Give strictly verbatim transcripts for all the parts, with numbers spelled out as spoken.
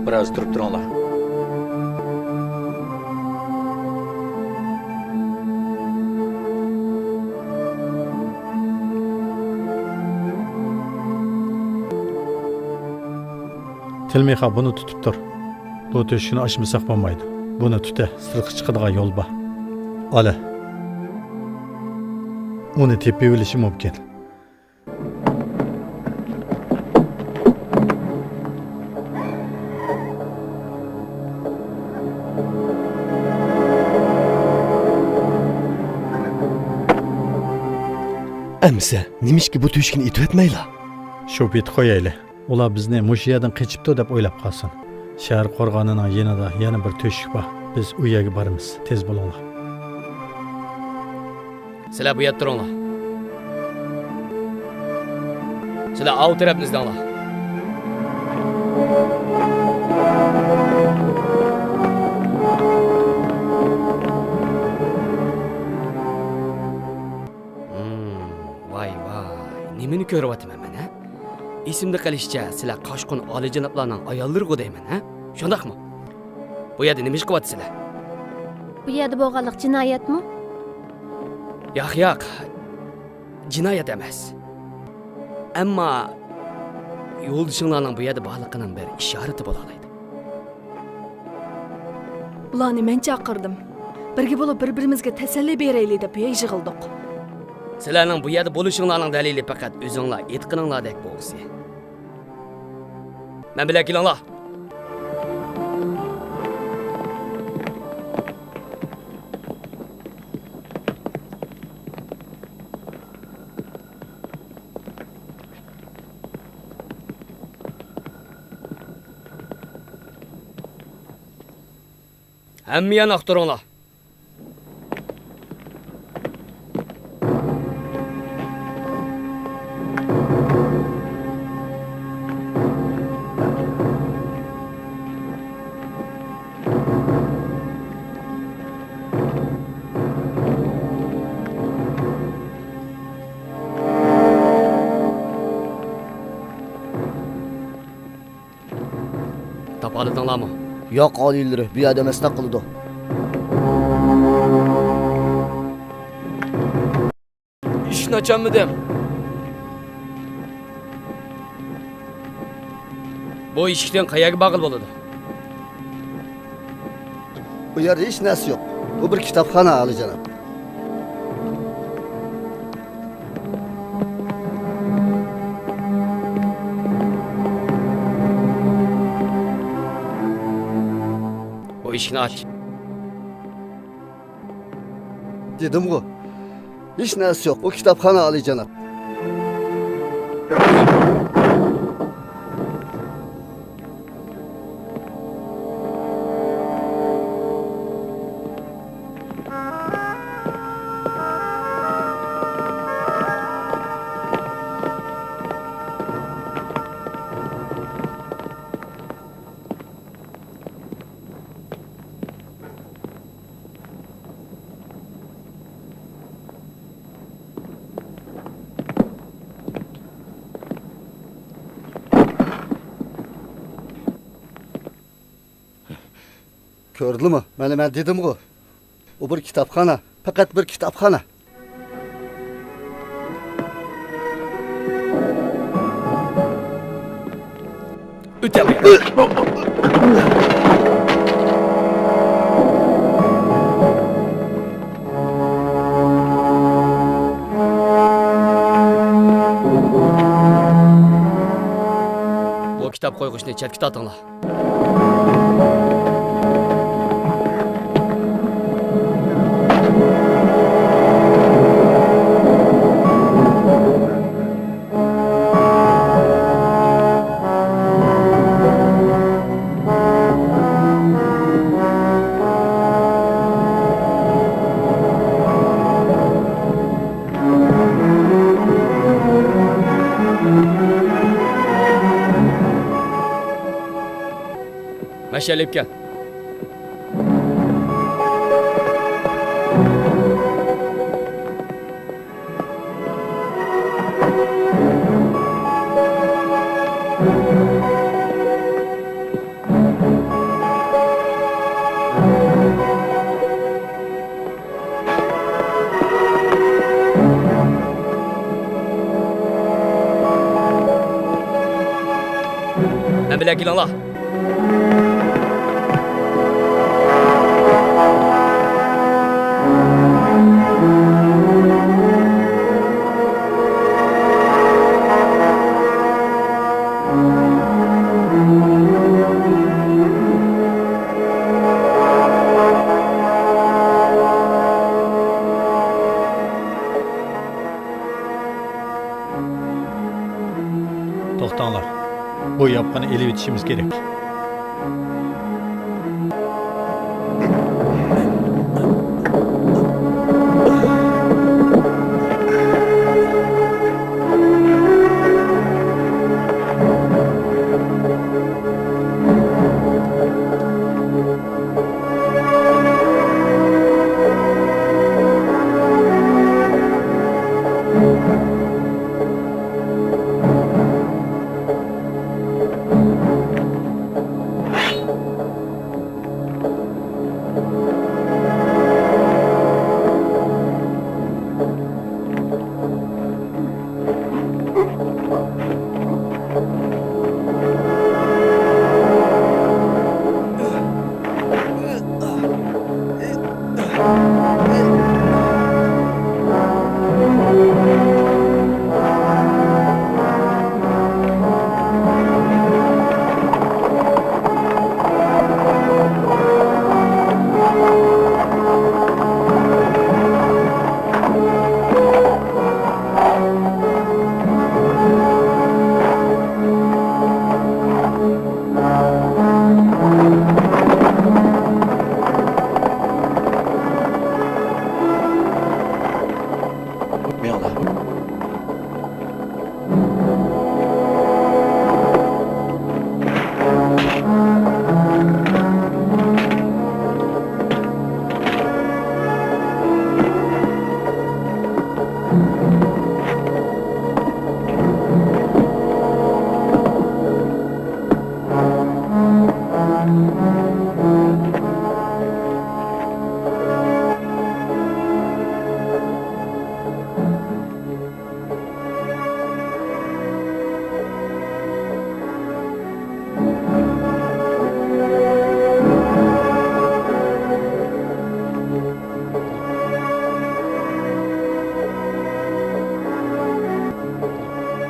بىراز تۇرۇپ تۇرۇڭلار. تىلمىخا، بۇنى تۇتۇپ تۇر. بۇ تۆشۈكنى ئاچمىساق بولمايدۇ. بۇنى تۇتە، سىرتقا چىقىدىغان يول بار. ئالە. ئۇنى تېپىۋېلىشى مۇمكىن. ئەمىسە، نېمىشقا بۇ تۆشۈكنى ئېتىۋەتمەيلا؟ شۇ پېتى قويايلى. ئۇلار بىزنى مۇشۇ يەردىن قېچىپتۇ دەپ ئويلاپ قالسۇن. شەھەر قورغانىنىڭ يېنىدا يەنە بىر تۆشۈك بار. بىز ئۇ يەرگە بارىمىز. تېز بولۇڭلار. سىلەر بۇ يەردە تۇرۇڭلار. سىلەر ئاۋۇ تەرەپنى ئىزدەڭلار. ھىم، ۋاي، ۋاي، نېمىنى كۆرۈۋاتىمەن مەن، ھە؟ ئېسىمدە قېلىشىچە، سىلەر قاچقۇن ئالىيجانابلارنىڭ ئاياللىرىغۇ دەيمەن، ھە؟ شۇنداقمۇ؟ بۇ يەردە نېمە ئىش قىلىۋاتىسىلەر؟ بۇ يەردە بولغانلىق جىنايەتمۇ؟ ياق، ياق. جىنايەت ئەمەس. ئەمما يولدىشىڭلارنىڭ بۇ يەردە بارلىقىنىڭ بىر ئىشارىتى بولالايدۇ. ئۇلارنى مەن چاقىردىم. بىرگە بولۇپ بىر-بىرىمىزگە تەسەللى بېرەيلى دەپ بۇ يەرگە يىغىلدۇق. سىلەرنىڭ بۇ يەردە بولۇشۇڭلارنىڭ دەلىلى پەقەت ئۆزۈڭلار ئېيتقىنىڭلاردەك بولغۇسى. مەن بىلەن كېلىڭلار. ھەممە يەرنى ئاختۇرۇڭلار. تاپالىدىڭلارمۇ؟ ياق، ئالىيلىرى، بۇ يەردە ئەمەس، نەق قىلىدۇ. ئىشىكنى ئاچالمىدىم. بۇ ئىشىكتىن قەيەرگە بارغىلى بولىدۇ؟ بۇ يەردە ھېچ نەرسە يوق. بۇ بىر كىتابخانا، ئالىيجاناب. بۇ ئىشىكنى ئاچ. دېدىمغۇ، ھېچ نەرسە يوق. بۇ كىتابخانا، ئالىيجاناب. كۆردۈڭلارمۇ؟ مانا مەن دېدىمغۇ. ئۇ بىر كىتابخانا، پەقەت بىر كىتابخانا. ئۆتەڭ. بۇ كىتاب قويغۇچنى چەتكە تارتىڭلار. مەشئەل ئېلىپ كەل. مەن بىلەن كېلىڭلار. توختاڭلار. بۇ ياپقىنى ئېلىۋېتىشىمىز كېرەك.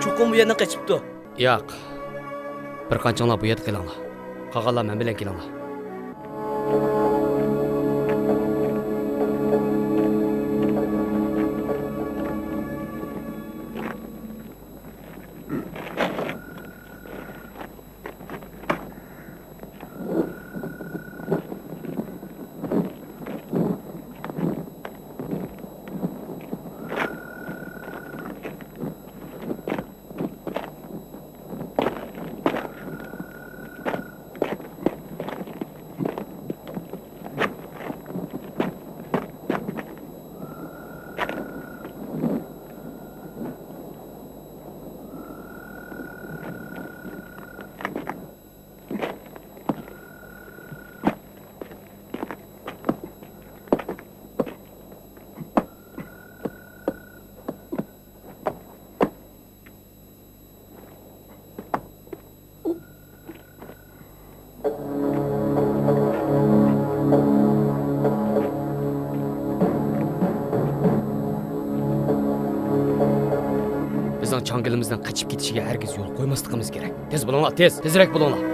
چوقۇم بۇ يەردىن قېچىپتۇ. ياق. بىر قانچىڭلار بۇ يەردە قېلىڭلار. قالغانلار مەن بىلەن كېلىڭلار. بىزنىڭ چاڭگىلىمىزنىڭ قېچىپ كېتىشىگە ھەرگىز يول قويماسلىقىمىز كېرەك. تېز بولۇڭلار، تېز، تېزرەك بولۇڭلار.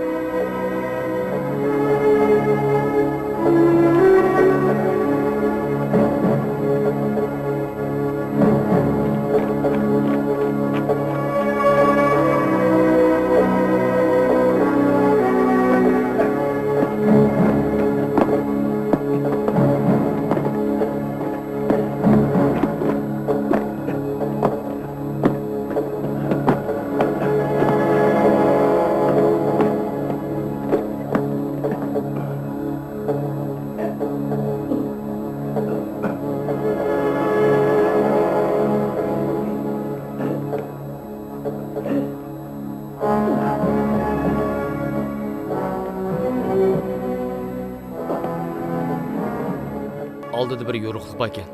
ئالدىدا بىر يورۇقلۇق باركەن.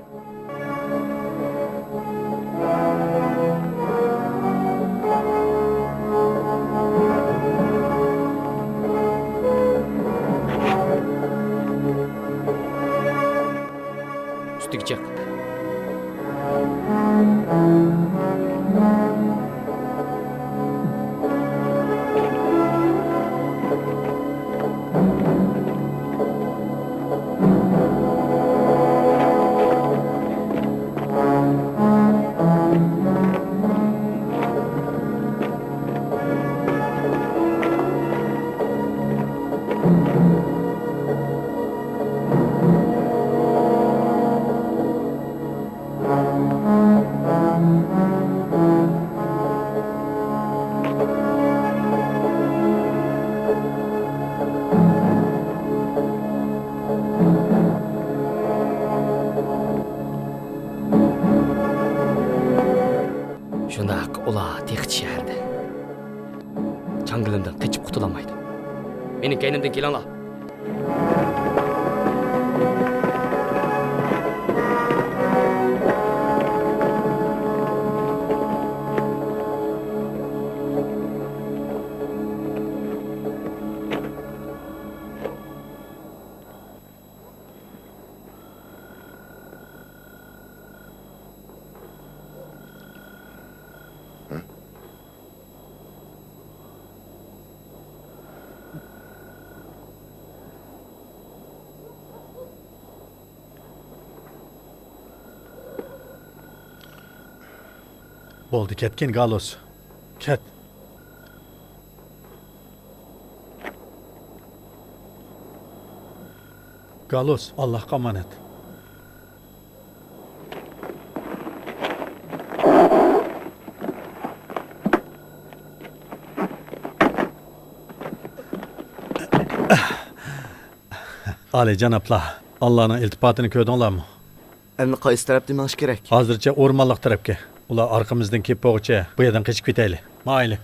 جىق. شۇنداق، ئۇلار تېخىچە شەھەردە. چاڭگىلىمدىن قېچىپ قۇتۇلالمايدۇ. مېنىڭ كەينىمدىن كېلىڭلار. بولدى، كەتكىن، گالۇس. كەت. گالۇس، ئاللاھقا ئامانەت. ئالىي جانابلار، ئاللانىڭ ئىلتىپاتىنى كۆردۈڭلارمۇ؟ ئەمدى قايسى تەرەپتىن مېڭىش كېرەك؟ ھازىرچە ئورمانلىق تەرەپكە. ئۇلار ئارقىمىزدىن كېلىپ بولغۇچە بۇ يەردىن قېچىپ كېتەيلى. ماڭايلى.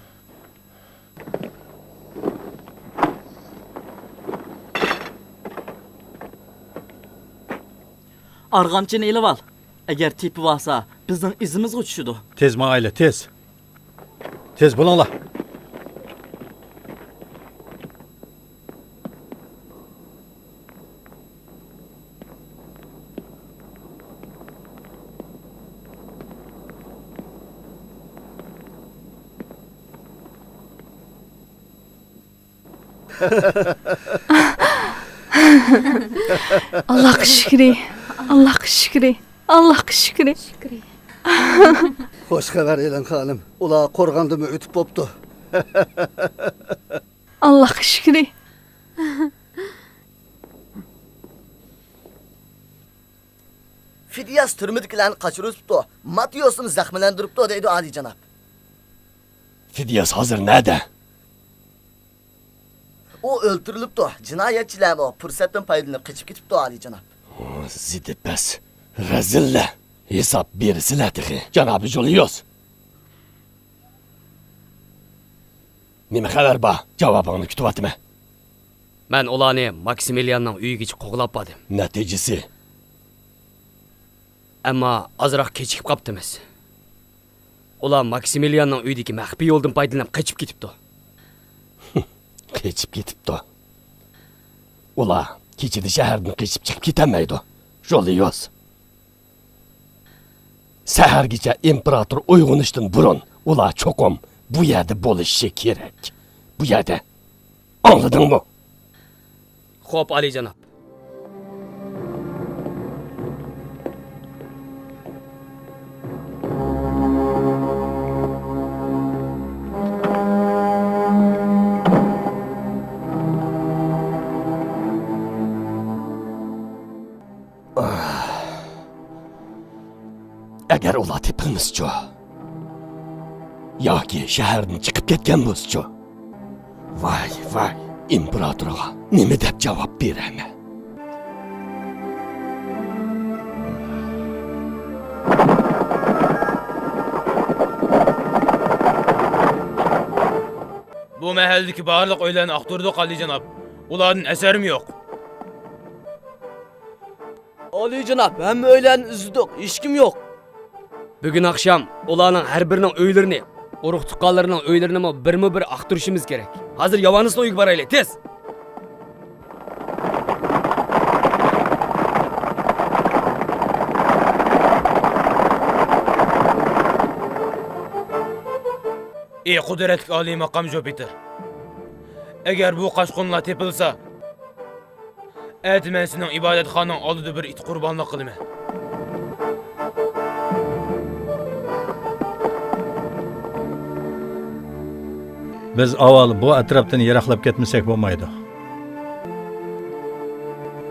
ئارغامچىنى ئېلىۋال. ئەگەر تېپىۋالسا، بىزنىڭ ئىزىمىزغا چۈشىدۇ. تېز ماڭايلى، تېز. تېز بولۇڭلار. ئاللاھقا شۈكرى، ئاللاھقا شۈكرى، ئاللاھقا شۈكرى. خوش خەۋەر ئېلىڭ، خانىم. ئۇلار قورغاندىمۇ ئۆتۈپ بوپتۇ. ئاللاھقا شۈكرى. فىدىياس تۈرمىدىكىلەرنى قاچۇرۇۋېتىپتۇ، ماتېئوسنى زەخىملەندۈرۈپتۇ دەيدۇ، ئالىيجاناب. فىدىياس ھازىر نەدە؟ ئۇ ئۆلتۈرۈلۈپتۇ، جىنايەتچىلەرمۇ پۇرسەتتىن پايدىلىنىپ قېچىپ كېتىپتۇ، ئالىيجاناب. ئۇ زىدى پەس، رەزىللەر. ھېساب بېرىسىلەر تېخى، جانابى جۇلىيۇس. نېمە خەۋەر بار؟ جاۋابىڭنى كۈتۈۋاتىمەن. مەن ئۇلارنى ماكسىمىلياننىڭ ئۆيىگىچە قوغلاپ باردىم. نەتىجىسى؟ ئەمما ئازراق كېچىكىپ قاپتىمىز. ئۇلار ماكسىمىلياننىڭ ئۆيىدىكى مەخپىي يولدىن پايدىلىنىپ قېچىپ كېتىپتۇ. قېچىپ كېتىپتۇ. ئۇلار كېچىدە شەھەردىن قېچىپ چىقىپ كېتەلمەيدۇ، جۇلىيۇس. سەھەرگىچە ئىمپېراتور ئويغىنىشتىن بۇرۇن ئۇلار چوقۇم بۇ يەردە بولۇشى كېرەك. بۇ يەردە. ئاڭلىدىڭمۇ؟ خوپ، ئالىيجاناب. ئەگەر ئۇلار تېپىلمىسىچۇ؟ ياكى شەھەردىن چىقىپ كەتكەن بولسىچۇ؟ ۋاي، ۋاي، ئىمپېراتورغا نېمە دەپ جاۋاب بېرەرمەن؟ بۇ مەھەللىدىكى بارلىق ئۆيلەرنى ئاختۇردۇق، ئالىيجاناب. ئۇلاردىن ئەسەرمۇ يوق. ئالىيجاناب، ھەممە ئۆيلەرنى ئىزدىدۇق، ھېچكىم يوق. بۈگۈن ئاخشام ئۇلارنىڭ ھەر بىرىنىڭ ئۆيلىرىنى، ئۇرۇق-تۇغقانلىرىنىڭ ئۆيلىرىنىمۇ بىرمۇ بىر ئاختۇرۇشىمىز كېرەك. ھازىر ياۋانىسنىڭ ئۆيىگە بارايلى، تېز! ئى قۇدرەتلىك ئالىي ماقام جۇپىتېر، ئەگەر بۇ قاچقۇنلار تېپىلسا، ئەتە مەن سېنىڭ ئىبادەتخانىڭ ئالدىدا بىر ئىت قۇربانلىق قىلىمەن. بىز ئاۋۋال بۇ ئەتراپتىن يىراقلاپ كەتمىسەك بولمايدۇ.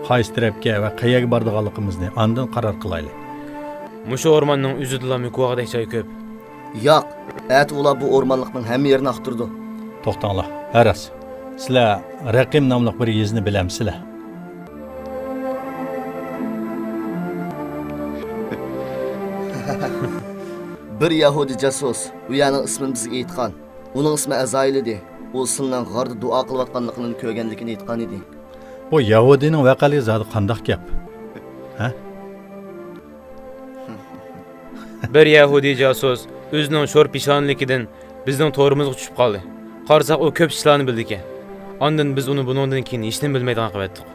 قايسى تەرەپكە ۋە قەيەرگە بارىدىغانلىقىمىزنى ئاندىن قارار قىلايلى. مۇشۇ ئورماننىڭ ئۆزىدىلا مۇكۇۋاغدەك جاي كۆپ. ياق، ئەتە ئۇلار بۇ ئورمانلىقنىڭ ھەممە يېرىنى ئاختۇرىدۇ. توختاڭلار، ھە راست. سىلەر رەقىم ناملىق بىر يېزىنى بىلەمسىلەر؟ بىر يەھۇدىي جاسۇس ئۇ يەرنىڭ ئىسمىنى بىزگە ئېيتقان. ئۇنىڭ ئىسمى ئەزايىل ئىدى. ئۇ سىلىنىڭ غاردا دۇئا قىلىۋاتقانلىقىنى كۆرگەنلىكىنى ئېيتقان ئىدى. بۇ يەھۇدىينىڭ ۋەقەلىكى زادى قانداق گەپ؟ ھە؟ بىر يەھۇدىي جاسۇس ئۆزىنىڭ شور پېشانىلىكىدىن بىزنىڭ تورىمىزغا چۈشۈپ قالدى. قارىساق، ئۇ كۆپ ئىشلارنى بىلىدىكەن. ئاندىن بىز ئۇنى بۇنىڭدىن كېيىن ھېچنېمە بىلمەيدىغان قىلىۋەتتۇق.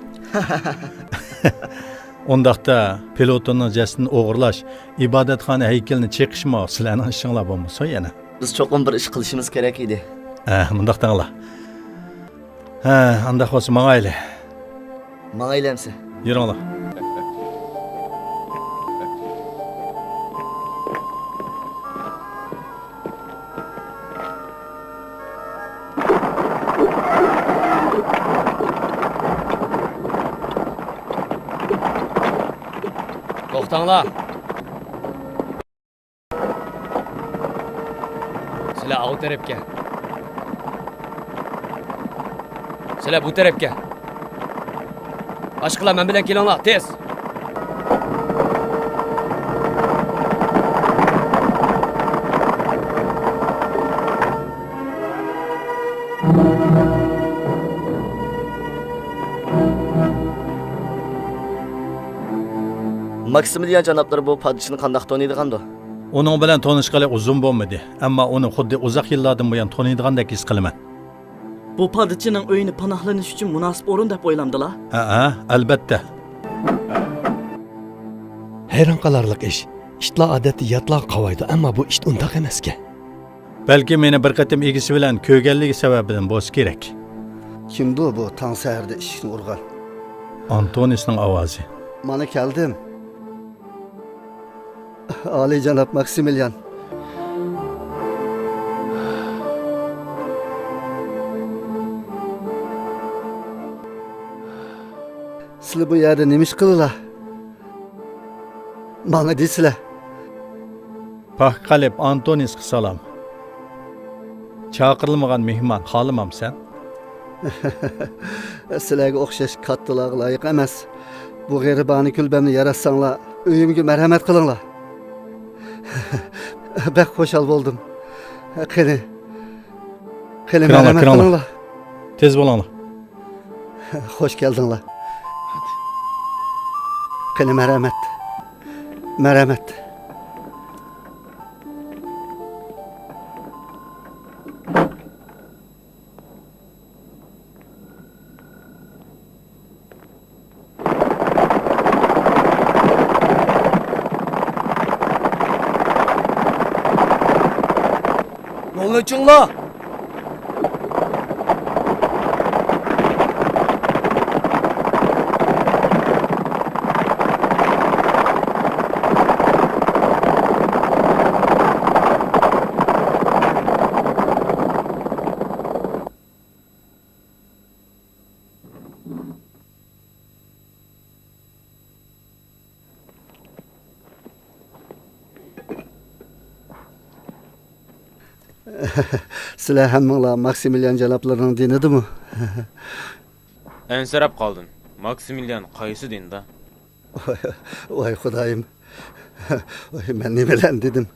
ئۇنداقتا، پلۇتوننىڭ جەسىتىنى ئوغرىلاش، ئىبادەتخانا ھەيكىلىنى چېقىشمۇ سىلەرنىڭ ئىشىڭلار بولمىسۇن يەنە؟ بىز چوقۇم بىر ئىش قىلىشىمىز كېرەك ئىدى. ھە، مۇنداق دەڭلار. ھە، ئانداق بولسا ماڭايلى. ماڭايلى ئەمسە. يۈرۈڭلار. توختاڭلار. سىلەر ئاۋۇ تەرەپكە. سىلەر بۇ تەرەپكە. باشقىلار مەن بىلەن كېلىڭلار، تېز! ماكسىمىليان جانابلىرى بۇ پادىچىنى قانداق تونۇيدىغاندۇ؟ ئۇنىڭ بىلەن تونۇشقىلى ئۇزۇن بولمىدى، ئەمما ئۇنى خۇددى ئۇزاق يىللاردىن بۇيان تونۇيدىغاندەك ھېس قىلىمەن. بۇ پادىچىنىڭ ئۆيىنى پاناھلىنىش ئۈچۈن مۇناسىپ ئورۇن دەپ ئويلاندىلا؟ ھەئە، ئەلبەتتە. ھەيران قالارلىق ئىش، ئىتلار ئادەتتە ياتلارغا قاۋايدۇ، ئەمما بۇ ئىت ئۇنداق ئەمەسكەن. بەلكىم مېنى بىر قېتىم ئىگىسى بىلەن كۆرگەنلىكى سەۋەبىدىن بولسا كېرەك. كىمدۇ بۇ تاڭ سەھەردە ئىشىكنى ئۇرغان؟ ئانتونىسنىڭ ئاۋازى. مانا كەلدىم. ئالىيجاناب ماكسىمىليان. سىلەر بۇ يەردە نېمە ئىش قىلىلا؟ ماڭا دېسىلە. پاك قەلب ئانتونىسقا سالام. چاقىرىلمىغان مېھمان خالىمامسەن؟ سىلەرگە ئوخشاش كاتتىلارغا لايىق ئەمەس. بۇ غېرىبانە كۈلبەمنى ياراتساڭلار، ئۆيۈمگە مەرھەمەت قىلىڭلار. بەك خۇشال بولدۇم. قېنى، قېنى، كىرىڭلار، مەرھەمەت كىرىڭلار. قىلىڭلار. تېز بولۇڭلار. خوش كەلدىڭلار. قېنى، مەرھەمەت. مەرھەمەت. يولنى ئېچىڭلار! سىلەر ھەممىڭلار ماكسىمىليان جانابلىرىنىڭ دىنىدىمۇ؟ ئەنسىرەپ قالدىم. ماكسىمىليان قايسى دىندا؟ ۋاي خۇدايىم. ۋاي، مەن نېمىلەرنى دېدىم؟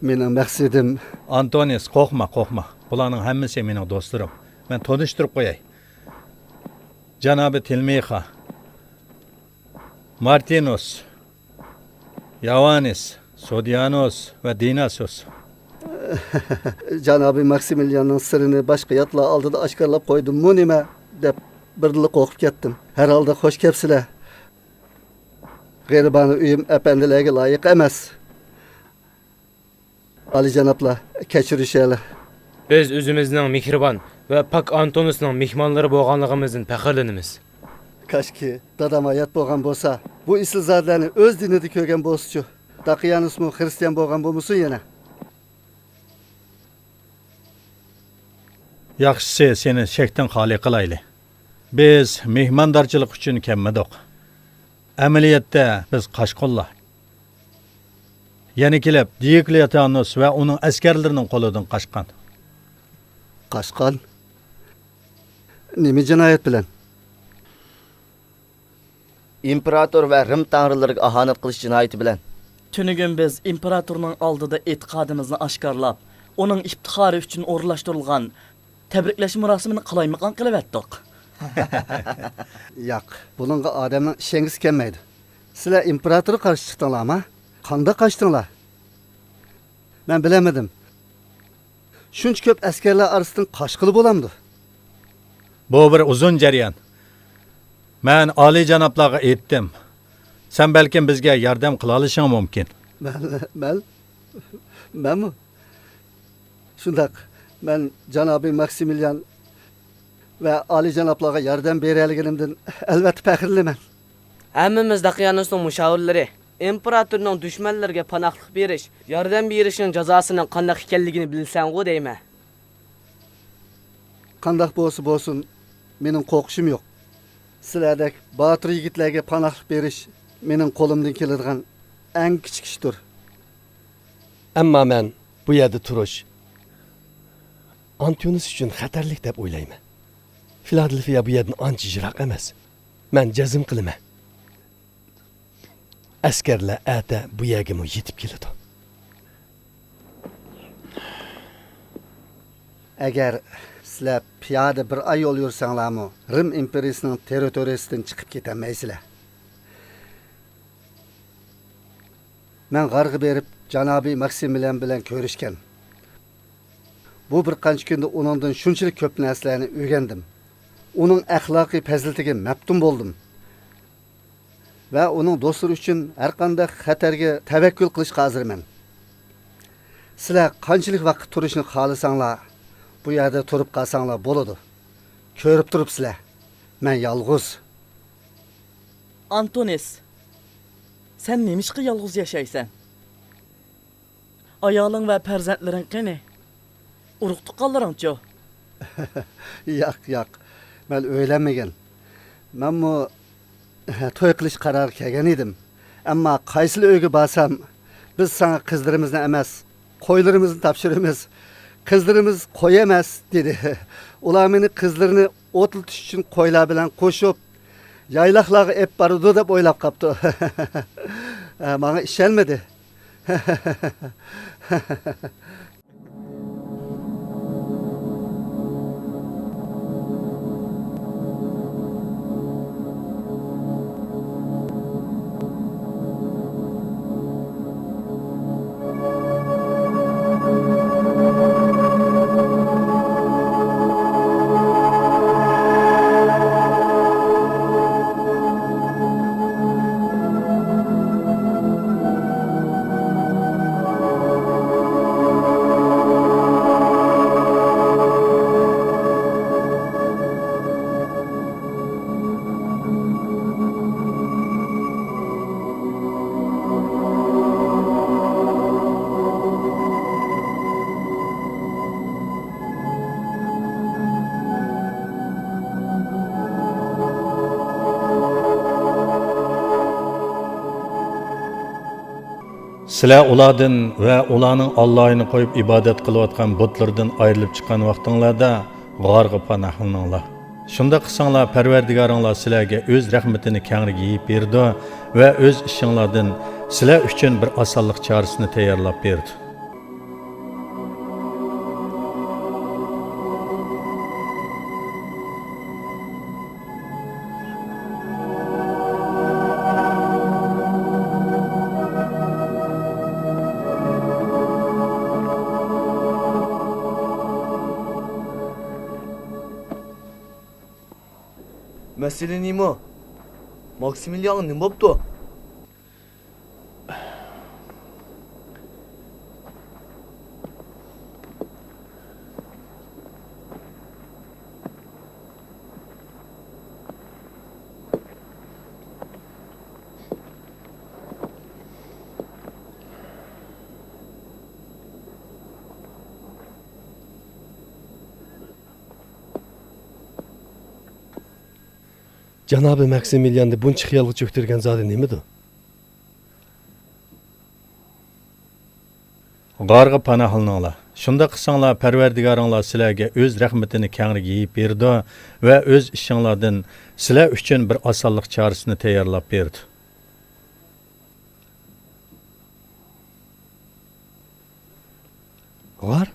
مېنىڭ مەقسىتىم. ئانتونىس، قورقما، قورقما. بۇلارنىڭ ھەممىسى مېنىڭ دوستلىرىم. مەن تونۇشتۇرۇپ قوياي. جانابى تىلمىخا، مارتىنوس، ياۋانىس، سودىيانوس ۋە دىناسوس. جانابى ماكسىمىلياننىڭ سىرىنى باشقا ياتلار ئالدىدا ئاشكارىلاپ قويدۇممۇ نېمە دەپ بىردىنلا قورقۇپ كەتتىم. ھەر ھالدا خوش كەپسىلەر. غېرىبانە ئۆيۈم ئەپەندىلەرگە لايىق ئەمەس. ئالىيجانابلار، كەچۈرۈشەلە. بىز ئۆزىمىزنىڭ مېھرىبان ۋە پاك ئانتونىسنىڭ مېھمانلىرى بولغانلىقىمىزدىن پەخىرلىنىمىز. كاشكى، دادام ھايات بولغان بولسا، بۇ ئېسىلزادىلەرنى ئۆز دىنىدا كۆرگەن بولسىچۇ؟ داقىيانۇسمۇ خىرىستىيان بولغان بولمىسۇن يەنە؟ ياخشىسى، سېنى شەكتىن خالىي قىلايلى. بىز مېھماندارچىلىق ئۈچۈن كەلمىدۇق. ئەمەلىيەتتە، بىز قاچقۇنلار. يەنە كېلىپ، دىيوكلېتانۇس ۋە ئۇنىڭ ئەسكەرلىرىنىڭ قولىدىن قاچقان. قاچقان؟ نېمە جىنايەت بىلەن؟ ئىمپېراتور ۋە رىم تاڭرىلىرىغا ئاھانەت قىلىش جىنايىتى بىلەن. تۈنۈگۈن بىز ئىمپېراتورنىڭ ئالدىدا ئېتىقادىمىزنى ئاشكارىلاپ، ئۇنىڭ ئىپتىخارى ئۈچۈن ئورۇنلاشتۇرۇلغان تەبرىكلەش مۇراسىمىنى قالايمىقان قىلىۋەتتۇق. ياق، بۇنىڭغا ئادەمنىڭ ئىشەنگۈسى كەلمەيدۇ. سىلەر ئىمپېراتورغا قارشى چىقتىڭلارمۇ؟ قانداق قاچتىڭلار؟ مەن بىلەلمىدىم. شۇنچە كۆپ ئەسكەرلەر ئارىسىدىن قاچقىلى بولامدۇ؟ بۇ بىر ئۇزۇن جەريان. مەن ئالىيجانابلارغا ئېيتتىم. سەن بەلكىم بىزگە ياردەم قىلالىشىڭ مۇمكىن. مەن، مەن، مەنمۇ؟ شۇنداق، مەن جانابىي ماكسىمىليان ۋە ئالىيجانابلارغا ياردەم بېرەلىگىنىمدىن ئەلۋەتتە پەخىرلىنىمەن. ھەممىمىز داقىيانۇسنىڭ مۇشاۋىرلىرى. ئىمپېراتورنىڭ دۈشمەنلىرىگە پاناھلىق بېرىش، ياردەم بېرىشنىڭ جازاسىنىڭ قانداق ئىكەنلىكىنى بىلىسەنغۇ دەيمەن. قانداق بولسا بولسۇن، مېنىڭ قورقۇشۇم يوق. سىلەردەك باتۇر يىگىتلەرگە پاناھلىق بېرىش مېنىڭ قولۇمدىن كېلىدىغان ئەڭ كىچىك ئىشتۇر. ئەمما مەن بۇ يەردە تۇرۇش ئانتونىس ئۈچۈن خەتەرلىك دەپ ئويلايمەن. فىلادېلفىيە بۇ يەردىن ئانچە يىراق ئەمەس. مەن جەزم قىلىمەن. ئەسكەرلەر ئەتە بۇ يەرگىمۇ يېتىپ كېلىدۇ. ئەگەر سىلەر پىيادە بىر ئاي يول يۈرسەڭلارمۇ، رىم ئىمپېرىيىسىنىڭ تېررىتورىيىسىدىن چىقىپ كېتەلمەيسىلەر. مەن غارغا بېرىپ، جانابىي ماكسىمىليان بىلەن كۆرۈشكەن. بۇ بىر قانچە كۈندە ئۇنىڭدىن شۇنچىلىك كۆپ نەرسىلەرنى ئۆگەندىم. ئۇنىڭ ئەخلاقىي پەزىلىتىگە مەپتۇن بولدۇم. ۋە ئۇنىڭ دوستلىرى ئۈچۈن ھەرقانداق خەتەرگە تەۋەككۈل قىلىشقا ھازىرمەن. سىلەر قانچىلىك ۋاقىت تۇرۇشنى خالىساڭلار، بۇ يەردە تۇرۇپ قالساڭلار بولىدۇ. كۆرۈپ تۇرۇپسىلەر، مەن يالغۇز. ئانتونىس، سەن نېمىشقا يالغۇز ياشايسەن؟ ئايالىڭ ۋە پەرزەنتلىرىڭ قېنى؟ ئۇرۇق-تۇغقانلىرىڭچۇ؟ ياق، ياق. مەن ئۆيلەنمىگەن. مەنمۇ توي قىلىش قارارىغا كەلگەن ئىدىم. ئەمما قايسىلا ئۆيگە بارسام، «بىز ساڭا قىزلىرىمىزنى ئەمەس، قويلىرىمىزنى تاپشۇرىمىز. قىزلىرىمىز قوي ئەمەس» دېدى. ئۇلار مېنى قىزلىرىنى ئوتلىتىش ئۈچۈن قويلار بىلەن قوشۇپ، يايلاقلارغا ئېلىپ بارىدۇ دەپ ئويلاپ قاپتۇ. ماڭا ئىشەنمىدى. سىلەر ئۇلاردىن ۋە ئۇلارنىڭ ئاللاھىنى قويۇپ ئىبادەت قىلىۋاتقان بۇتلىرىدىن ئايرىلىپ چىققان ۋاقتىڭلاردا غارغا پاناھلىنىڭلار. شۇنداق قىلساڭلار، پەرۋەردىگارىڭلار سىلەرگە ئۆز رەھمىتىنى كەڭرى يېيىپ بېرىدۇ ۋە ئۆز ئىشىڭلاردىن سىلەر ئۈچۈن بىر ئاسانلىق چارىسىنى تەييارلاپ بېرىدۇ. مەسىلە نېمە؟ ماكسىمىليانغا نېمە بوپتۇ؟ جانابى ماكسىمىلياننى بۇنچە خىيالغا چۆكتۈرگەن زادى نېمىدۇ؟ غارغا پاناھلىنىڭلار. شۇنداق قىلساڭلار، پەرۋەردىگارىڭلار سىلەرگە ئۆز رەھمىتىنى كەڭرى يېيىپ بېرىدۇ ۋە ئۆز ئىشىڭلاردىن سىلەر ئۈچۈن بىر ئاسانلىق چارىسىنى تەييارلاپ بېرىدۇ. غار؟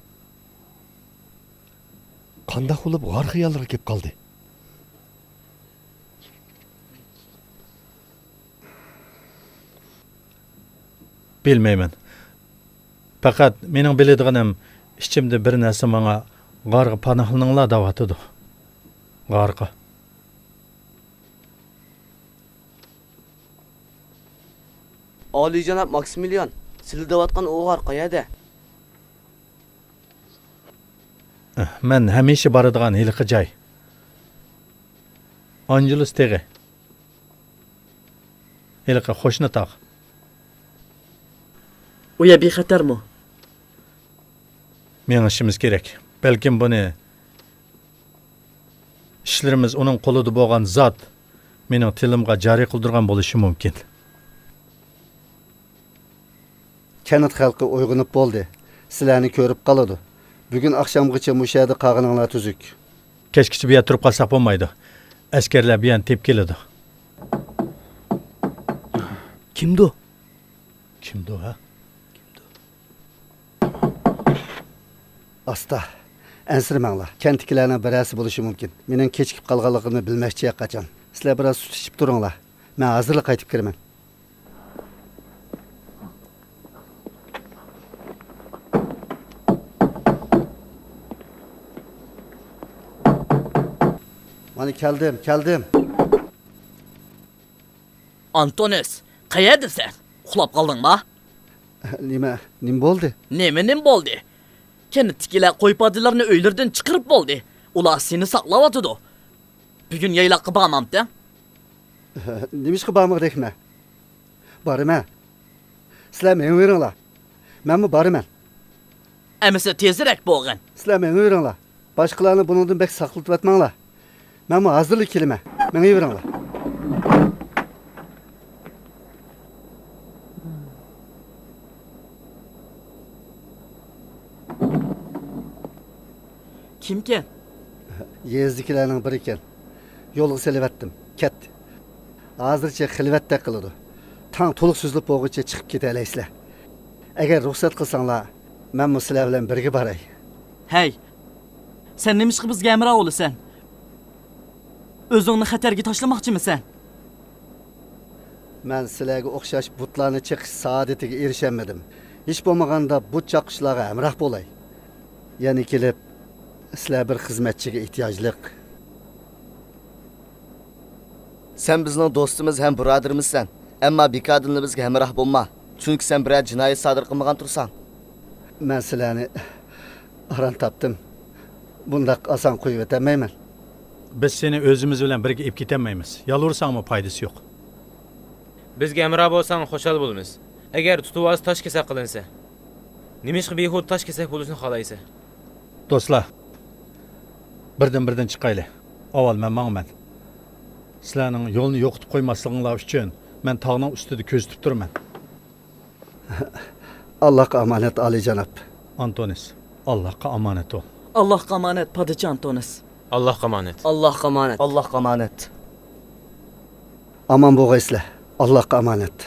قانداق بولۇپ غار خىياللىرىغا كېلىپ قالدى؟ بىلمەيمەن. پەقەت مېنىڭ بىلىدىغىنىم، ئىچىمدە بىر نەرسە ماڭا «غارغا پاناھلىنىڭلار» دەۋاتىدۇ. غارغا. ئالىيجاناب ماكسىمىليان، سىلەر دەۋاتقان ئۇ غار قەيەردە؟ مەن ھەمىشە بارىدىغان ھېلىقى جاي. ئانجېلوس تېغى. ھېلىقى قوشنا تاغ. ئۇ يەر بىخەتەرمۇ؟ مېڭىشىمىز كېرەك. بەلكىم بۇنى ئىشلىرىمىز ئۇنىڭ قولىدا بولغان زات مېنىڭ تىلىمغا جارى قىلدۇرغان بولۇشى مۇمكىن. كەنت خەلقى ئويغىنىپ بولدى. سىلەرنى كۆرۈپ قالىدۇ. بۈگۈن ئاخشامغىچە مۇشۇ يەردە قالغىنىڭلار تۈزۈك. كەچكىچە بۇ يەردە تۇرۇپ قالساق بولمايدۇ. ئەسكەرلەر بۇ يەرنى تېپىپ كېلىدۇ. كىمدۇ؟ كىمدۇ، ھە؟ ئاستا، ئەنسىرىمەڭلار. كەنتتىكىلەرنىڭ بىرەرسى بولۇشى مۇمكىن. مېنىڭ كېچىكىپ قالغانلىقىمنى بىلمەكچى ھەرقاچان. سىلەر بىراز سۈت ئىچىپ تۇرۇڭلار. مەن ھازىرلا قايتىپ كىرىمەن. مانا كەلدىم، كەلدىم. ئانتونىس، قەيەردىسەن؟ ئۇخلاپ قالدىڭما؟ نېمە، نېمە بولدى؟ نېمە، نېمە بولدى؟ كەنتتىكىلەر قوي پادىلىرىنى ئۆيلىرىدىن چىقىرىپ بولدى. ئۇلار سېنى ساقلاۋاتىدۇ. بۈگۈن يايلاققا بارمامتىڭ؟ نېمىشقا بارمىغۇدەكمەن؟ بارىمەن. سىلەر مېڭىۋېرىڭلار. مەنمۇ بارىمەن. ئەمىسە تېزرەك بولغىن. سىلەر مېڭىۋېرىڭلار. باشقىلارنى بۇنىڭدىن بەك ساقلىتىۋەتمەڭلار. مەنمۇ ھازىرلا كېلىمەن. مېڭىۋېرىڭلار. كىمكەن؟ يېزىدىكىلەرنىڭ بىرىكەن. يولغا سېلىۋەتتىم. كەتتى. ھازىرچە خىلۋەتتەك قىلىدۇ. تاڭ تولۇق سۈزۈلۈپ بولغۇچە چىقىپ كېتەلەيسىلەر. ئەگەر رۇخسەت قىلساڭلار، مەنمۇ سىلەر بىلەن بىرگە باراي. ھەي، سەن نېمىشقا بىزگە ھەمراھ بولىسەن؟ ئۆزۈڭنى خەتەرگە تاشلىماقچىمىسەن؟ مەن سىلەرگە ئوخشاش بۇتلارنى چېقىش سائادىتىگە ئېرىشەلمىدىم. ھېچ بولمىغاندا بۇت چاققۇچىلارغا ھەمراھ بولاي. يەنە كېلىپ، سىلەر بىر خىزمەتچىگە ئېھتىياجلىق. سەن بىزنىڭ دوستىمىز ھەم بۇرادىرىمىزسەن. ئەمما بىكاردىنلا بىزگە ھەمراھ بولما. چۈنكى سەن بىرەر جىنايەت سادىر قىلمىغان تۇرساڭ. مەن سىلەرنى ئاران تاپتىم. بۇنداق ئاسان قويۇۋېتەلمەيمەن. بىز سېنى ئۆزىمىز بىلەن بىرگە ئېلىپ كېتەلمەيمىز. يالۋۇرساڭمۇ پايدىسى يوق. بىزگە ھەمراھ بولساڭ خۇشال بولىمىز. ئەگەر تۇتۇۋالسا تاش كېسەك قىلىنىسەن. نېمىشقا بىھۇدە تاش كېسەك بولۇشنى خالايسەن؟ دوستلار، بىردىن-بىردىن چىقايلى. ئاۋۋال مەن ماڭىمەن. سىلەرنىڭ يولنى يوقىتىپ قويماسلىقىڭلار ئۈچۈن مەن تاغنىڭ ئۈستىدە كۆزىتىپ تۇرىمەن. ئاللاھقا ئامانەت، ئالىيجاناب. ئانتونىس، ئاللاھقا ئامانەت بول. ئاللاھقا ئامانەت، پادىچى ئانتونىس. ئاللاھقا ئامانەت. ئاللاھقا ئامانەت. ئاللاھقا ئامانەت. ئامان بولغايسىلەر. ئاللاھقا ئامانەت.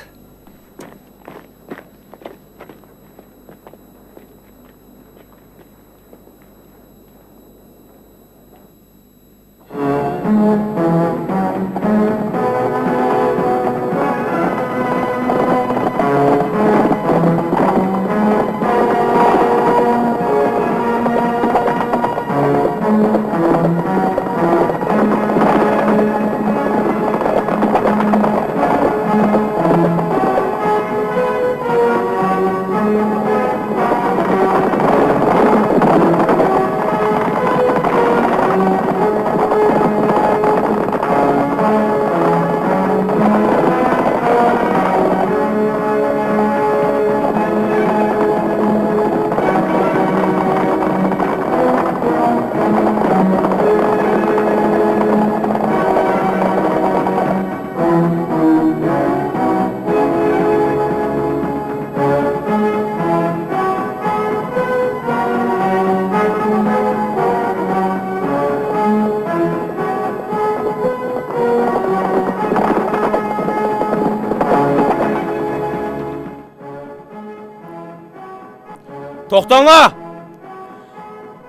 توختاڭلار!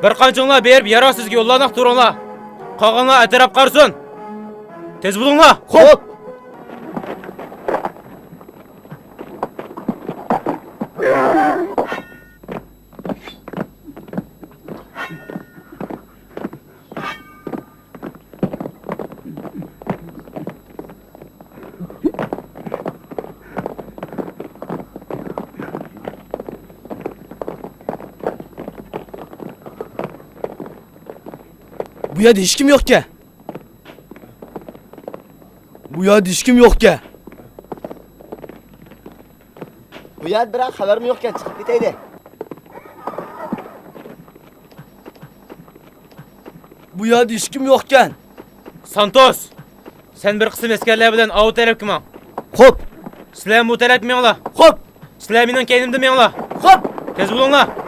بىر قانچىڭلار بېرىپ يارا ئاستىدىكى يوللارنى ئاختۇرۇڭلار. قالغانلار ئەتراپ قارىسۇن. تېز بولۇڭلار! خوپ! بۇ يەردە ھېچكىم يوقكەن. بۇ يەردە ھېچكىم يوقكەن. بۇ يەردە بىرەر خەۋەرمۇ يوقكەن، چىقىپ كېتەيلى. بۇ يەردە ھېچكىم يوقكەن. سانتوس، سەن بىر قىسىم ئەسكەرلەر بىلەن ئاۋۇ تەرەپكە ماڭ. خوپ. سىلەر بۇ تەرەپكە مېڭىڭلار. خوپ. سىلەر مېنىڭ كەينىمدىن مېڭىڭلار. خوپ. تېز بولۇڭلار.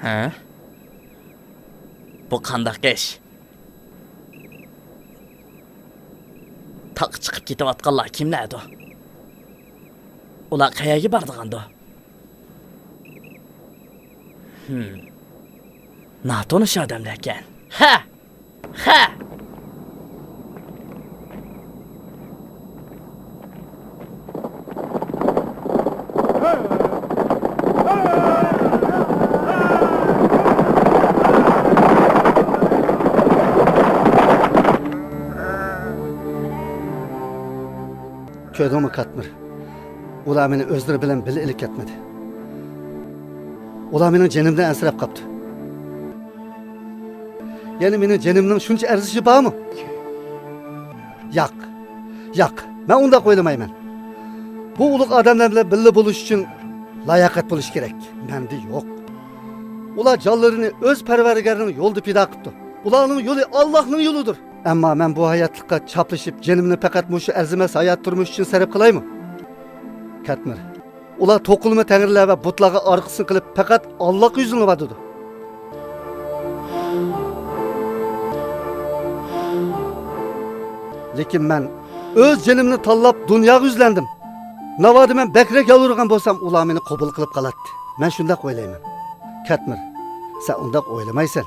ھە؟ بۇ قانداق ئىش؟ تاغقا چىقىپ كېتىۋاتقانلار كىملەردۇ؟ ئۇلار قەيەرگە بارىدىغاندۇ؟ ھىم. ناتونۇش ئادەملەركەن. ھە! ھە! كۆردۈڭمۇ، كاتمىر؟ ئۇلار مېنى ئۆزلىرى بىلەن بىللە ئېلىپ كەتمىدى. ئۇلار مېنىڭ جېنىمدىن ئەنسىرەپ قاپتۇ. يەنە مېنىڭ جېنىمنىڭ شۇنچە ئەرزىشى بارمۇ؟ ياق، ياق، مەن ئۇنداق ئويلىمايمەن. بۇ ئۇلۇغ ئادەملەر بىلەن بىللە بولۇش ئۈچۈن لاياقەت بولۇش كېرەك. مەندە يوق. ئۇلار جانلىرىنى ئۆز پەرۋەردىگارىنىڭ يولىدا پىدا قىپتۇ. ئۇلارنىڭ يولى ئاللاھنىڭ يولىدۇر. ئەمما مەن بۇ ھاياتلىققا چاپلىشىپ، جېنىمنى پەقەت مۇشۇ ئەرزىمەس ھايات تۇرمۇش ئۈچۈن سەرپ قىلايمۇ؟ كاتمىر، ئۇلار توقۇلما تەڭرىلەر ۋە بۇتلارغا ئارقىسىنى قىلىپ، پەقەت ئاللاغا يۈزلىنىۋاتىدۇ. لېكىن مەن ئۆز جېنىمنى تاللاپ، دۇنياغا يۈزلەندىم. ناۋادا مەن بەكرەك يالۋۇرغان بولسام، ئۇلار مېنى قوبۇل قىلىپ قالاتتى. مەن شۇنداق ئويلايمەن. كاتمىر، سەن ئۇنداق ئويلىمايسەن.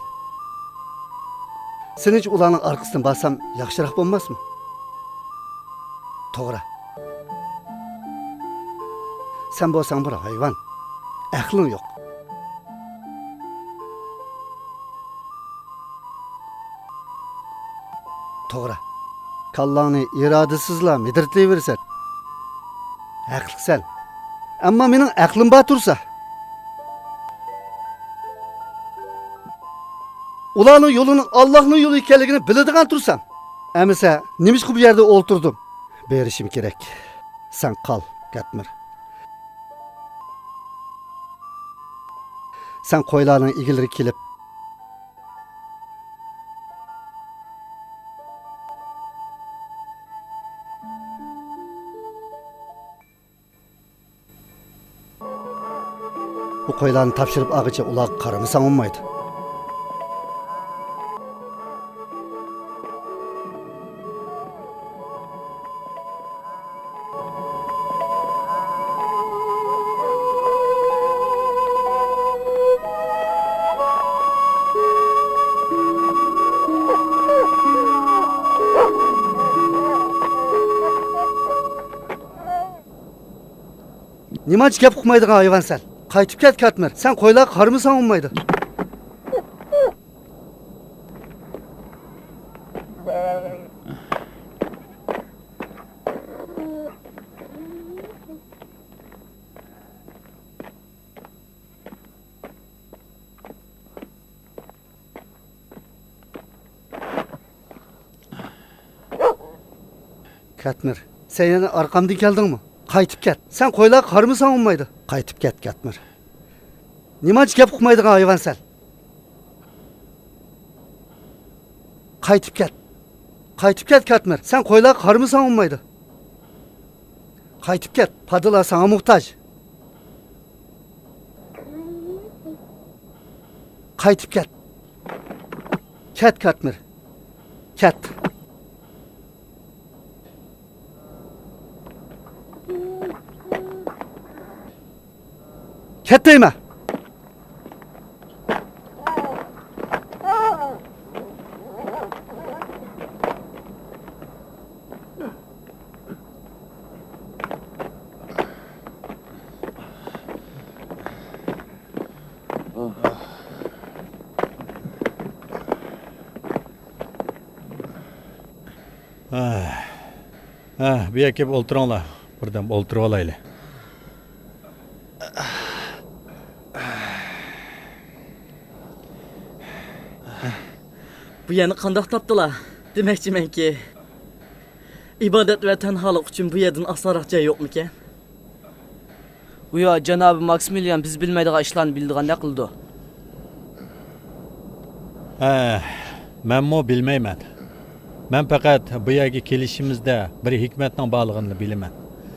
سېنىڭچە ئۇلارنىڭ ئارقىسىدىن بارسام ياخشىراق بولماسمۇ؟ توغرا. سەن بولساڭ بىر ھايۋان. ئەقلىڭ يوق. توغرا. كاللاڭنى ئىرادىسىزلا مىدىرلىتىۋېرىسەن. ھەقلىقسەن. ئەمما مېنىڭ ئەقلىم بار تۇرسا. ئۇلارنىڭ يولىنىڭ ئاللاھنىڭ يولى ئىكەنلىكىنى بىلىدىغان تۇرسام. ئەمىسە نېمىشقا بۇ يەردە ئولتۇردۇم؟ بېرىشىم كېرەك. سەن قال، كاتمىر. سەن قويلارنىڭ ئىگىلىرى كېلىپ، بۇ قويلارنى تاپشۇرۇپ ئالغىچە ئۇلارغا قارىمىساڭ بولمايدۇ. نېمانچە گەپ ئۇقمايدىغان ھايۋانسەن؟ قايتىپ كەت، كاتمىر. سەن قويلارغا قارىمىساڭ بولمايدۇ. كاتمىر، سەن يەنە ئارقامدىن كەلدىڭمۇ؟ قايتىپ كەت. سەن قويلارغا قارىمىساڭ بولمايدۇ. قايتىپ كەت، كاتمىر. نېمانچە گەپ ئۇقمايدىغان ھايۋان سەن؟ قايتىپ كەت. قايتىپ كەت، كاتمىر. سەن قويلارغا قارىمىساڭ بولمايدۇ. قايتىپ كەت، پادىلار ساڭا موھتاج. قايتىپ كەت. كەت، كاتمىر. كەت. كەت دەيمەن. ھە، ھە، بۇ يەرگە كېلىپ ئولتۇرۇڭلار. بىردەم ئولتۇرۇۋالايلى. بۇ يەرنى قانداق تاپتىلا؟ دېمەكچىمەنكى، ئىبادەت ۋە تەنھالىق ئۈچۈن بۇ يەردىن ئاسانراق جاي يوقمىكەن؟ گويا جانابى ماكسىمىليان بىز بىلمەيدىغان ئىشلارنى بىلىدىغاندەك قىلىدۇ. ھە، مەنمۇ بىلمەيمەن. مەن پەقەت بۇ يەرگە كېلىشىمىزدە بىر ھېكمەتنىڭ بارلىقىنى بىلىمەن.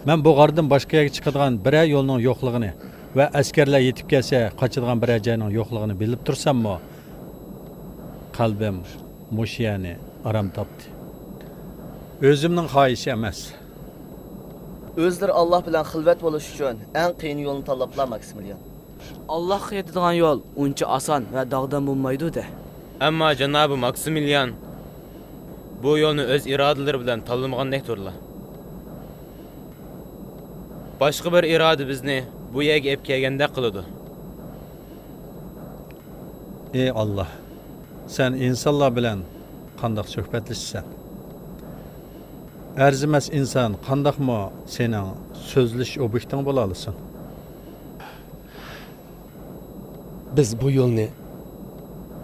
مەن بۇ غاردىن باشقا يەرگە چىقىدىغان بىرەر يولنىڭ يوقلۇقىنى ۋە ئەسكەرلەر يېتىپ كەلسە قاچىدىغان بىرەر جاينىڭ يوقلۇقىنى بىلىپ تۇرساممۇ، قەلبىم مۇشۇ يەرنى ئارام تاپتى. ئۆزۈمنىڭ خاھىشى ئەمەس. ئۆزلىرى ئاللاھ بىلەن خىلۋەت بولۇش ئۈچۈن ئەڭ قىيىن يولنى تاللاپلا، ماكسىمىليان. ئاللاھقا يېتىدىغان يول ئۇنچە ئاسان ۋە داغدام بولمايدۇ-دە. ئەمما جانابى ماكسىمىليان بۇ يولنى ئۆز ئىرادىلىرى بىلەن تاللىمىغاندەك تۇرىلا. باشقا بىر ئىرادە بىزنى بۇ يەرگە ئېلىپ كەلگەندەك قىلىدۇ. ئى ئاللاھ، سەن ئىنسانلار بىلەن قانداق سۆھبەتلىشىسەن؟ ئەرزىمەس ئىنسان قانداقمۇ سېنىڭ سۆزلىشىش ئوبيېكتىڭ بولالىسۇن؟ بىز بۇ يولنى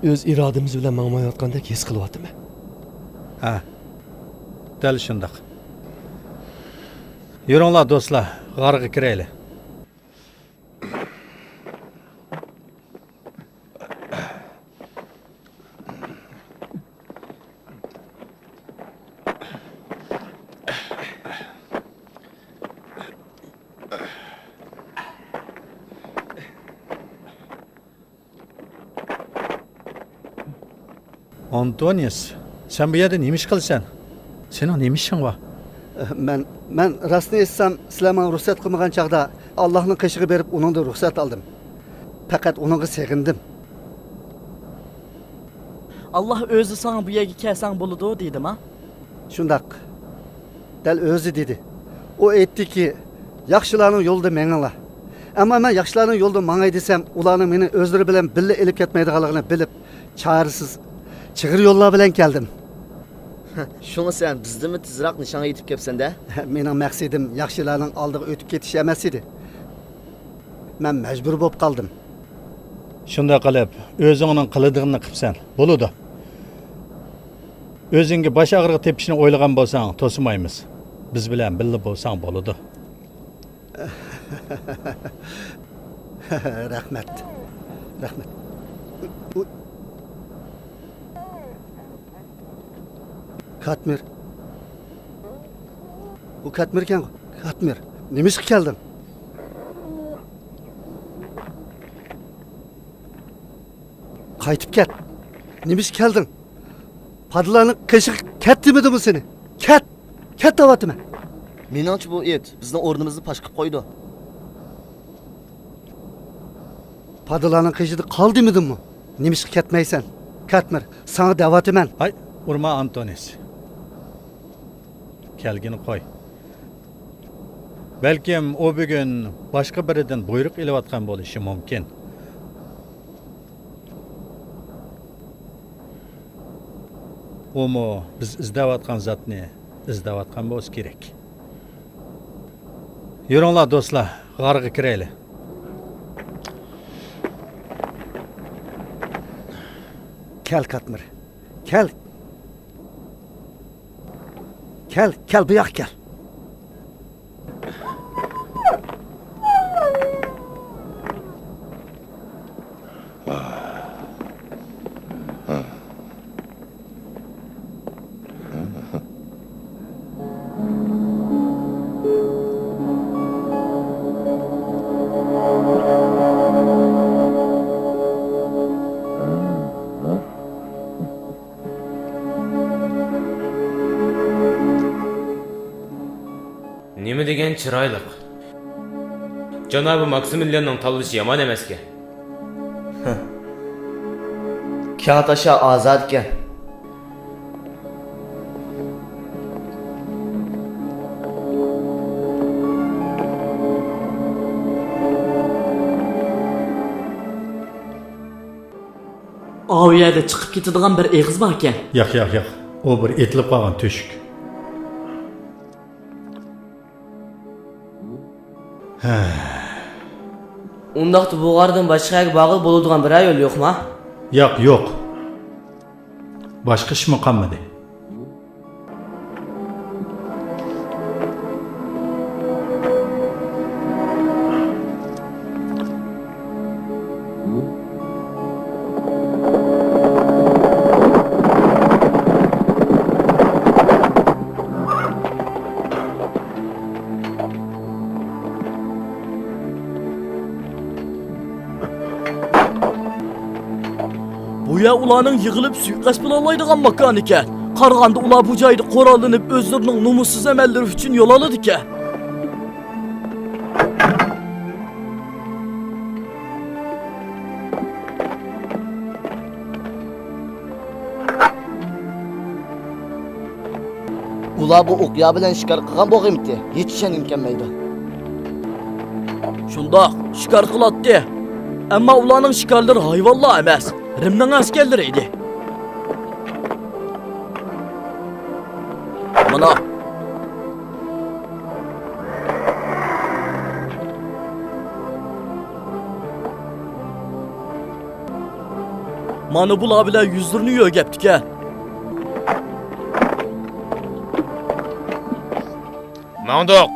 ئۆز ئىرادىمىز بىلەن ماڭمايۋاتقاندەك ھېس قىلىۋاتىمەن. ھە، دەل شۇنداق. يۈرۈڭلار دوستلار، غارغا كىرەيلى. ئانتونىيس، سەن بۇ يەردە نېمە ئىش قىلىسەن؟ سېنىڭ نېمە ئىشىڭ بار؟ مەن، مەن راستىنى ئېيتسام، سىلەر ماڭا رۇخسەت قىلمىغان چاغدا ئاللاھنىڭ قېشىغا بېرىپ ئۇنىڭدىن رۇخسەت ئالدىم. پەقەت ئۇنىڭغا سېغىندىم. ئاللاھ ئۆزى ساڭا بۇ يەرگە كەلسەڭ بولىدۇ دېدىما؟ شۇنداق. دەل ئۆزى دېدى. ئۇ ئېيتتىكى، ياخشىلارنىڭ يولىدا مېڭىڭلار. ئەمما مەن ياخشىلارنىڭ يولىدا ماڭاي دېسەم، ئۇلارنىڭ مېنى ئۆزلىرى بىلەن بىللە ئېلىپ كەتمەيدىغانلىقىنى بىلىپ، چارىسىز، چىغىر يوللار بىلەن كەلدىم. شۇڭا سەن بىزدىنمۇ تېزراق نىشانغا يېتىپ كەپسەن-دە. مېنىڭ مەقسىتىم ياخشىلارنىڭ ئالدىغا ئۆتۈپ كېتىش ئەمەس ئىدى. مەن مەجبۇر بولۇپ قالدىم. شۇنداق قىلىپ، ئۆزۈڭنىڭ قىلىدىغىنىنى قىپسەن. بولىدۇ. ئۆزۈڭگە باش ئاغرىقى تېپىشنى ئويلىغان بولساڭ، توسىمايمىز. بىز بىلەن بىللە بولساڭ بولىدۇ. رەھمەت. رەھمەت. ئۇ، كاتمىر. بۇ كاتمىركەنغۇ؟ كاتمىر. نېمىشقا كەلدىڭ؟ قايتىپ كەت. نېمىشقا كەلدىڭ؟ پادىلارنىڭ قېشىغا كەت دېمىدىممۇ سېنى؟ كەت! كەت دەۋاتىمەن. مېنىڭچە بۇ ئىت بىزنىڭ ئورنىمىزنى پاش قىلىپ قويىدۇ. پادىلارنىڭ قېشىدا قال دېمىدىممۇ؟ نېمىشقا كەتمەيسەن؟ كاتمىر، ساڭا دەۋاتىمەن. ھاي، ئۇرما ئانتونىس. كەلگىنى قوي. بەلكىم ئۇ بۈگۈن باشقا بىرىدىن بۇيرۇق ئېلىۋاتقان بولۇشى مۇمكىن. ئۇمۇ بىز ئىزدەۋاتقان زاتنى ئىزدەۋاتقان بولسا كېرەك. يۈرۈڭلار دوستلار، غارغا كىرەيلى. كەل، كاتمىر، كەل. كەل، كەل، بۇ ياققا كەل. نېمە دېگەن چىرايلىق. جانابى ماكسىمىلياننىڭ تاللىشى يامان ئەمەسكەن. كياتاشا ئازادكەن. ئاۋۇ يەردە چىقىپ كېتىدىغان بىر ئېغىز باركەن. ياق، ياق، ياق. ئۇ بىر ئېتىلىپ قالغان تۆشۈك. ھە. ئۇنداقتا بۇ غاردىن باشقا يەرگە بارغىلى بولىدىغان بىرەر يول يوقما؟ ياق، يوق. باشقا ئىشمۇ قالمىدى. بۇ يەر ئۇلارنىڭ يىغىلىپ سۇيىقەست پىلانلايدىغان ماكان ئىكەن. قارىغاندا ئۇلار بۇ جايدا قوراللىنىپ ئۆزلىرىنىڭ نومۇسسىز ئەمەللىرى ئۈچۈن يول ئالىدىكەن. ئۇلار بۇ ئوقيا بىلەن شىكار قىلغان بولغىيمىتى؟ ھېچ ئىشەنگۈم كەلمەيدۇ. شۇنداق، شىكار قىلاتتى. ئەمما ئۇلارنىڭ شىكارلىرى ھايۋانلار ئەمەس، رىمنىڭ ئەسكەرلىرى ئىدى. مانا. مانا بۇلار بىلەن يۈزلىرىنى يۆگەپتىكەن. ماڭدۇق.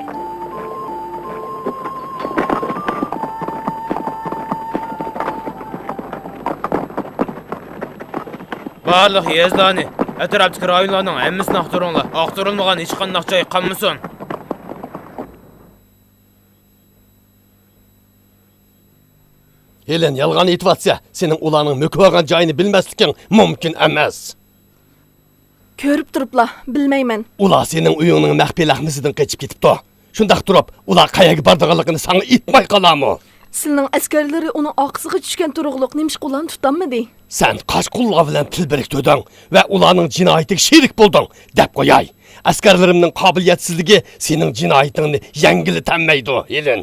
بارلىق يېزىلارنى، ئەتراپتىكى رايونلارنىڭ ھەممىسىنى ئاختۇرۇڭلار. ئاختۇرۇلمىغان ھېچقانداق جاي قالمىسۇن. ھېلېن، يالغان ئېيتىۋاتىسەن. سېنىڭ ئۇلارنىڭ مۆكۈۋالغان جايىنى بىلمەسلىكىڭ مۇمكىن ئەمەس. كۆرۈپ تۇرۇپلا، بىلمەيمەن. ئۇلار سېنىڭ ئۆيۈڭنىڭ مەخپىي لەخمىسىدىن قېچىپ كېتىپتۇ. شۇنداق تۇرۇپ، ئۇلار قەيەرگە بارىدىغانلىقىنى ساڭا ئېيتماي قالارمۇ؟ سىلىنىڭ ئەسكەرلىرى ئۇنىڭ ئارقىسىغا چۈشكەن تۇرۇقلۇق، نېمىشقا ئۇلارنى تۇتالمىدى؟ سەن قاچقۇنلار بىلەن تىل بىرىكتۈردۈڭ ۋە ئۇلارنىڭ جىنايىتىگە شېرىك بولدۇڭ، دەپ قوياي. ئەسكەرلىرىمنىڭ قابىلىيەتسىزلىكى سېنىڭ جىنايىتىڭنى يەڭگىللىتەلمەيدۇ، ھېلېن.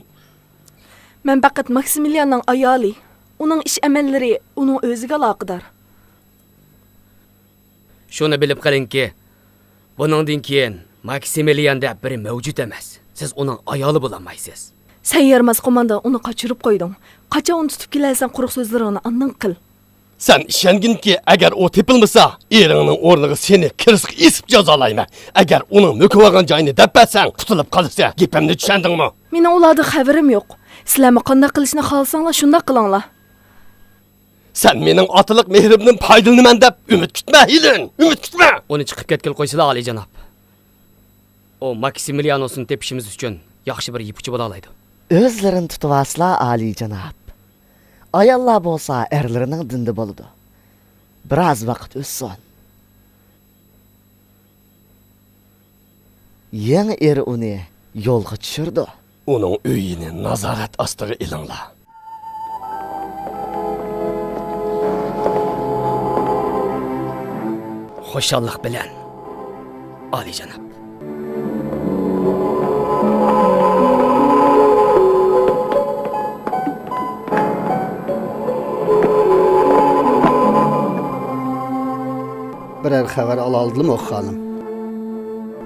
مەن پەقەت ماكسىمىلياننىڭ ئايالى. ئۇنىڭ ئىش-ئەمەللىرى ئۇنىڭ ئۆزىگە ئالاقىدار. شۇنى بىلىپ قېلىڭكى، بۇنىڭدىن كېيىن ماكسىمىليان دەپ بىرى مەۋجۇت ئەمەس. سىز ئۇنىڭ ئايالى بولالمايسىز. سەن يارىماس قوماندان، ئۇنى قاچۇرۇپ قويدۇڭ. قاچان ئۇنى تۇتۇپ كېلەلىسەڭ، قۇرۇق سۆزلىرىڭنى ئاندىن قىل. سەن ئىشەنگىنكى، ئەگەر ئۇ تېپىلمىسا، ئېرىڭنىڭ ئورنىغا سېنى كىرسىقى ئېسىپ جازالايمەن. ئەگەر ئۇنىڭ مۆكۈۋالغان جايىنى دەپ بەرسەڭ، قۇتۇلۇپ قالىسەن. گېپىمنى چۈشەندىڭمۇ؟ مېنىڭ ئۇلاردىن خەۋىرىم يوق. سىلەرمۇ قانداق قىلىشنى خالىساڭلار، شۇنداق قىلىڭلار. سەن مېنىڭ ئاتىلىق مېھرىمدىن پايدىلىنىمەن دەپ ئۈمىد كۈتمە، ھېلېن! ئۈمىد كۈتمە! ئۇنى چىقىپ كەتكىلى قويسىلا، ئالىيجاناب. ئۇ ماكسىمىليانوسنى تېپىشىمىز ئۈچۈن ياخشى بىر يىپ ئۇچى بولالايدۇ. ئۆزلىرىنى تۇتۇۋالسىلا، ئالىيجاناب. ئاياللار بولسا ئەرلىرىنىڭ دىنىدا بولىدۇ. بىراز ۋاقىت ئۆتسۇن. يېڭى ئېرى ئۇنى يولغا چۈشۈرىدۇ. ئۇنىڭ ئۆيىنى نازارەت ئاستىغا ئېلىڭلار. خۇشاللىق بىلەن، ئالىيجاناب. بىرەر خەۋەر ئالالىدىلىمۇ، خانىم؟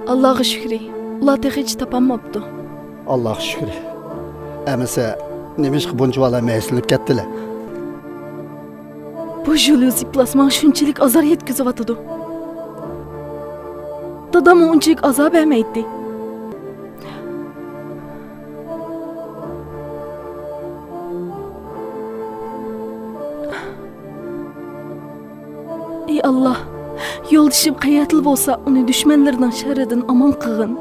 ئاللاغا شۈكرى، ئۇلار تېخىچە تاپالماپتۇ. ئاللاغا شۈكرى. ئەمىسە، نېمىشقا بۇنچىۋالا مەيۈسلىنىپ كەتتىلە؟ بۇ ژۇليۇس ئىپلاس ماڭا شۇنچىلىك ئازار يەتكۈزۈۋاتىدۇ. داداممۇ ئۇنچىلىك ئازار بەرمەيتتى. ئى ئاللا، يولدىشىم قەيەردىلا بولسا، ئۇنى دۈشمەنلىرىنىڭ شەررىدىن ئامان قىلغىن.